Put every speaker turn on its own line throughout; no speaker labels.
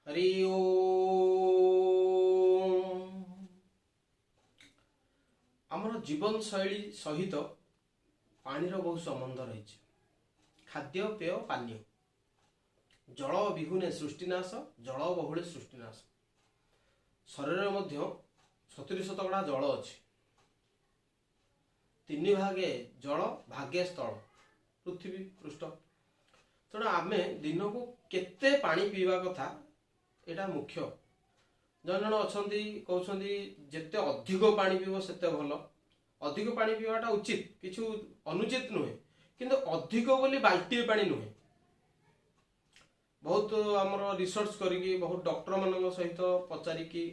ହରି ଓମ୍। ଆମର ଜୀବନଶୈଳୀ ସହିତ ପାଣିର ବହୁ ସମ୍ବନ୍ଧ ରହିଛି। ଖାଦ୍ୟ, ପେୟ, ପାନୀୟ। ଜଳ ବିହୁନେ ସୃଷ୍ଟିନାଶ, ଜଳ ବହୁଳେ ସୃଷ୍ଟିନାଶ। ଶରୀରରେ ମଧ୍ୟ 70% ଜଳ ଅଛି। ତିନି ଭାଗେ ଜଳ, ଭାଗେ ସ୍ଥଳ, ପୃଥିବୀ ପୃଷ୍ଠ। ତେଣୁ ଆମେ ଦିନକୁ କେତେ ପାଣି ପିଇବା କଥା, ଏଇଟା ମୁଖ୍ୟ। ଜଣେ ଜଣେ ଅଛନ୍ତି, କହୁଛନ୍ତି ଯେତେ ଅଧିକ ପାଣି ପିଇବ ସେତେ ଭଲ। ଅଧିକ ପାଣି ପିଇବାଟା ଉଚିତ, କିଛି ଅନୁଚିତ ନୁହେଁ। କିନ୍ତୁ ଅଧିକ ବୋଲି ବାଲ୍ଟିଏ ପାଣି ନୁହେଁ। ବହୁତ ଆମର ରିସର୍ଚ୍ଚ କରିକି, ବହୁତ ଡକ୍ଟରମାନଙ୍କ ସହିତ ପଚାରିକି,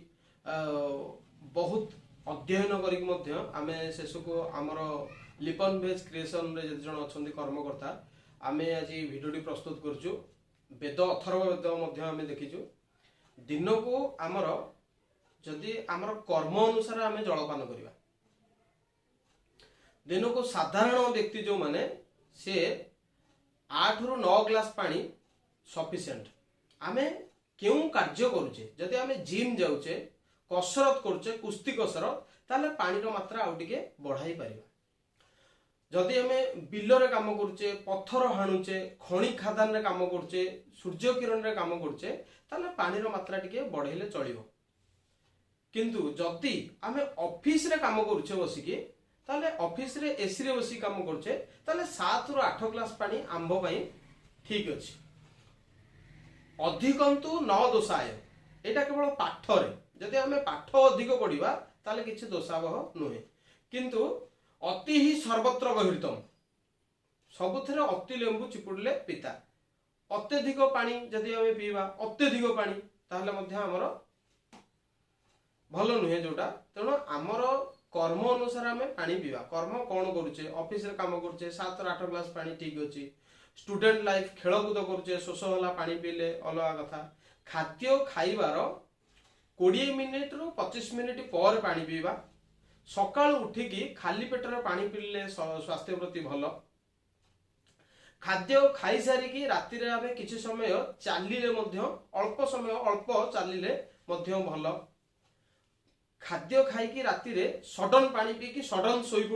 ବହୁତ ଅଧ୍ୟୟନ କରିକି ମଧ୍ୟ ଆମେ ଶେଷକୁ ଆମର ଲିପନ ଭେଜ କ୍ରିଏସନରେ ଯେତେ ଜଣ ଅଛନ୍ତି କର୍ମକର୍ତ୍ତା, ଆମେ ଆଜି ଭିଡ଼ିଓଟି ପ୍ରସ୍ତୁତ କରୁଛୁ। ବେଦ, ଅଥର୍ବ ବେଦ ମଧ୍ୟ ଆମେ ଦେଖିଛୁ। ଦିନକୁ ଆମର ଯଦି ଆମର କର୍ମ ଅନୁସାରେ ଆମେ ଜଳପାନ କରିବା, ଦିନକୁ ସାଧାରଣ ବ୍ୟକ୍ତି ଯେଉଁମାନେ, ସେ 8ରୁ 9 ଗ୍ଲାସ ପାଣି ସଫିସିଏଣ୍ଟ। ଆମେ କେଉଁ କାର୍ଯ୍ୟ କରୁଛେ, ଯଦି ଆମେ ଜିମ୍ ଯାଉଛେ, କସରତ କରୁଛେ, କୁସ୍ତି କସରତ, ତାହେଲେ ପାଣିର ମାତ୍ରା ଆଉ ଟିକେ ବଢ଼ାଇ ପାରିବା। ଯଦି ଆମେ ବିଲରେ କାମ କରୁଛେ, ପଥର ହାଣୁଛେ, ଖଣି ଖାଦାନରେ କାମ କରୁଛେ, ସୂର୍ଯ୍ୟ କିରଣରେ କାମ କରୁଛେ, ତାହେଲେ ପାଣିର ମାତ୍ରା ଟିକେ ବଢ଼େଇଲେ ଚଳିବ। କିନ୍ତୁ ଯଦି ଆମେ ଅଫିସରେ କାମ କରୁଛେ ବସିକି, ତାହେଲେ ଅଫିସରେ ଏସିରେ ବସିକି କାମ କରୁଛେ, ତାହେଲେ 7ରୁ 8 ଗ୍ଲାସ ପାଣି ଆମ୍ଭ ପାଇଁ ଠିକ ଅଛି। ଅଧିକନ୍ତୁ ନ ଦୋଷାୟ, ଏଇଟା କେବଳ ପାଠରେ। ଯଦି ଆମେ ପାଠ ଅଧିକ ପଢିବା, ତାହେଲେ କିଛି ଦୋଷାବହ ନୁହେଁ। କିନ୍ତୁ ଅତି ହିଁ ସର୍ବତ୍ର ଗର୍ହିତମ। ସବୁଥିରେ ଅତି ଲେମ୍ବୁ ଚିପୁଡ଼ିଲେ ପିତା। ଅତ୍ୟଧିକ ପାଣି ଯଦି ଆମେ ପିଇବା, ଅତ୍ୟଧିକ ପାଣି, ତାହେଲେ ମଧ୍ୟ ଆମର ଭଲ ନୁହେଁ ଯୋଉଟା। ତେଣୁ ଆମର କର୍ମ ଅନୁସାରେ ଆମେ ପାଣି ପିଇବା। କର୍ମ କଣ କରୁଛେ? ଅଫିସରେ କାମ କରୁଛେ, 7ରୁ 8 ଗ୍ଲାସ ପାଣି ଠିକ ଅଛି। ଷ୍ଟୁଡେଣ୍ଟ ଲାଇଫ, ଖେଳକୁଦ କରୁଛେ, ଶୋଷ ହେଲା, ପାଣି ପିଇଲେ ଅଲଗା କଥା। ଖାଦ୍ୟ ଖାଇବାର 20 ମିନିଟରୁ 25 ମିନିଟ ପରେ ପାଣି ପିଇବା। ସକାଳୁ ଉଠିକି ଖାଲି ପେଟରେ ପାଣି ପିଇଲେ ସ୍ୱାସ୍ଥ୍ୟ ପ୍ରତି ଭଲ। ଖାଦ୍ୟ ଖାଇସାରିକି ରାତିରେ ଆମେ କିଛି ସମୟ ଚାଲିଲେ ମଧ୍ୟ, ଅଳ୍ପ ସମୟ ଅଳ୍ପ ଚାଲିଲେ ମଧ୍ୟ ଭଲ। ଖାଦ୍ୟ ଖାଇକି ରାତିରେ ସଡନ ପାଣି ପିଇକି ସଡନ ଶୋଇପଡ଼ିଲେ